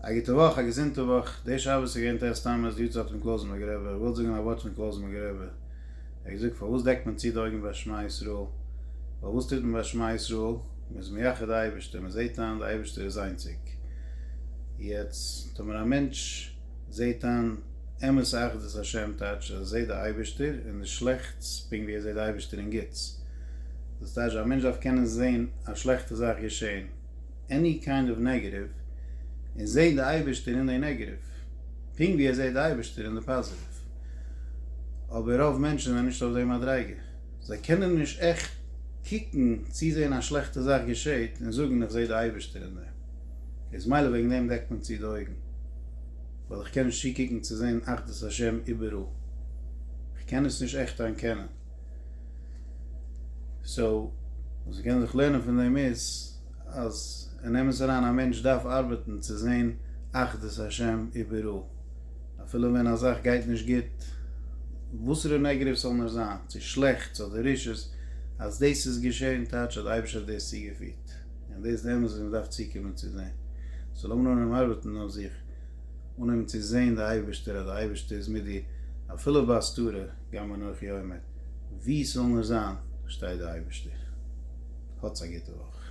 א גוטע וואך, א געזונטע וואך. די שבת איז געווען ט' תמוז, די יארצייט פון קלויזענבורגער רבי. איך וויל זאגן א ווארט פון קלויזענבורגער רבי. ער האט געזאגט, פארוואס דעקט מען צו די אויגן ביי שמע ישראל? ווייל וואס טוט מען ביי שמע ישראל? מען איז מייחד די אייבערשטער, מען זעט איין די אייבערשטער איז איינציג. יעצט, טאמער א מענטש זעט איין אמת אחדות השם טייטש אז ער זעט די אייבערשטער אין די שלעכטס פונקט ווי ער זעט די אייבערשטער אין גוטס. דאס טייטש א מענטש דארף קענען זען א שלעכטע זאך געשען. Any kind of negative, און זעהן די אייבערשטער אין די negative, פונקט ווי ער זעהט די אייבערשטער אין די positive. אבער רוב מענטשן זענען נישט אויף די מדריגה. זיי קענען נישט עכט קוקן צו זעהן א שלעכטע זאך געשעהט און זאגן איך זעה די אייבערשטער אין דעם. איז מילא וועגן דעם דעקט מען צו די אויגן. ווייל איך קען נישט צוקוקן צו זעהן אחדות השם איבעראל. איך קען עס נישט עכט אנקענען. So, וואס מ'קען זיך לערנען פון דעם איז, אז אין אמת אריין א מענטש דארף ארבעטן צו זען אחדות השם איבעראל, אפילו ווען א זאך גייט נישט גוט, וואסערע negative ס'זאל נאר זיין, צו שלעכטס אדער רשעות, אז דאס איז געשען טייטש אז די אייבערשטער האט דאס צוגעפירט, און דאס איז די אמת וואס מ'דארף צוקומען צו זען. So לאמיר אנהויבן ארבעטן אויף זיך, אנהויבן צו זען די אייבערשטער אז די אייבערשטער איז מיט דיר אפילו בהסתרה, גם אנכי עומד, וואו ס'זאל נאר זיין שטייט די אייבערשטער. האטס א גוטע וואך.